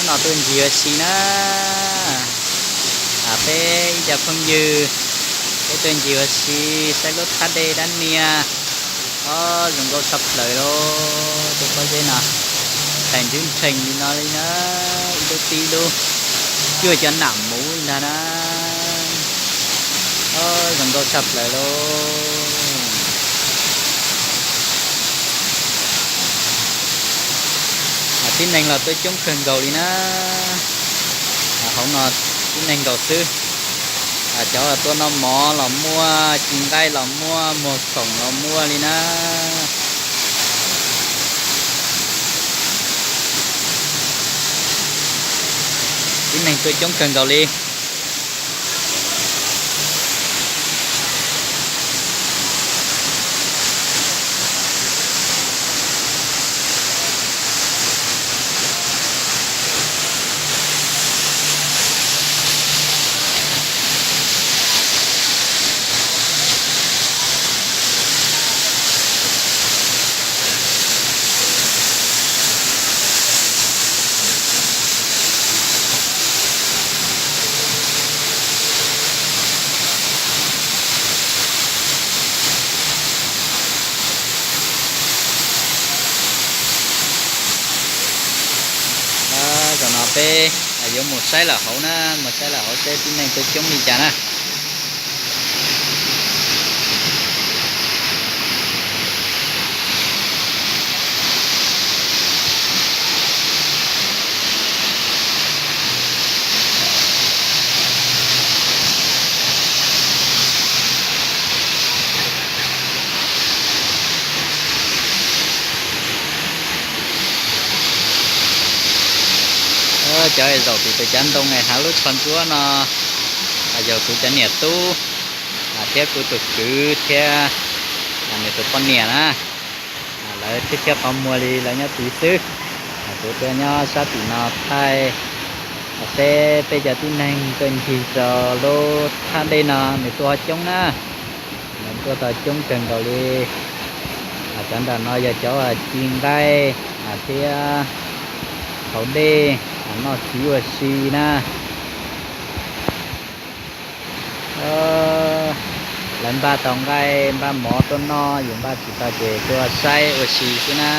No tuaj ncig ua si na, peb ib co phooj ywg, peb tuaj ncig ua si saib lub thaj dej dab niag. O, zoo nkauj tshaj plaws lauj. Tus pob zeb no, tais ntswb nrhees li no li na, ib lub tib lub, cuaj cov nam muv li ntag na. O, zoo nkauj tshaj plaws lauj. Tib neeg los tuaj coob kawg nkaus li na. Hauv no tib neeg nkaus xwb. Cov tuaj noj mov los muaj, ci nqaij los muaj, muag khoom los muaj li na. Tib neeg tuaj coob kawg nkaus li. Zaum no peb yuav mus saib lawm hauv na, mus saib lawm hauv seb tib neeg tuaj coob li cas na. Cov zaum tim tus cav ntoo es hnav lub tsho ntsuab no yog kuv cov niam tub thiab kuv tus kwv thiab nws tus poj niam na. Lawv thiab thiab qhov muag li lawv nyob tid xwb. Kuv tuaj nyob sab tim no thaij seb peb cov tib neeg tuaj ncig rau lub thaj dej no nws tuaj coob na. Nws tuaj tau coob kawg nkaus li. Cov nram no yog cov ci nqaij thiab haus dej noj txiv ua si na. Lawv npaj tau nqaij npaj mov tuaj noj, yus npaj tsis tau ces tuaj saib ua si xwb na.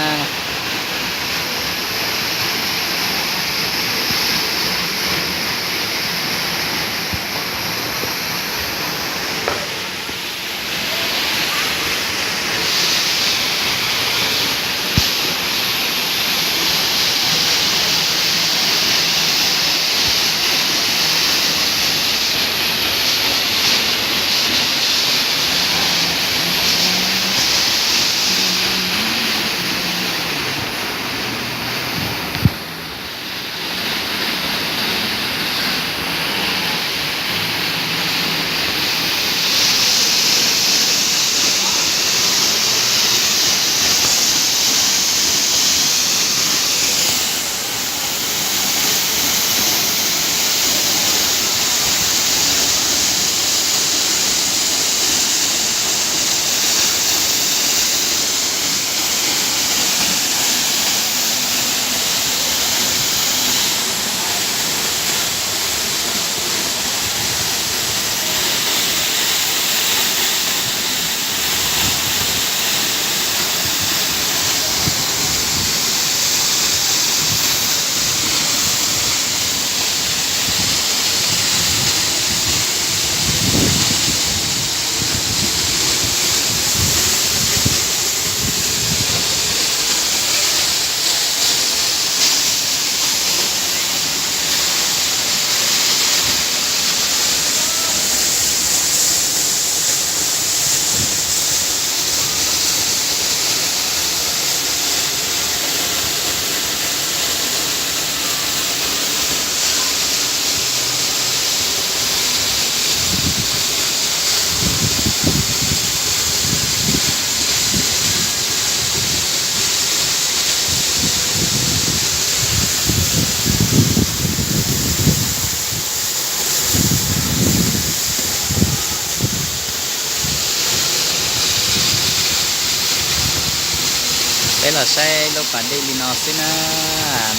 Saib lub pas dej li no xwb na,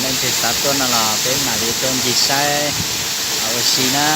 leej twg xav tuaj no los peb mam li tuaj ncig saib ua si na.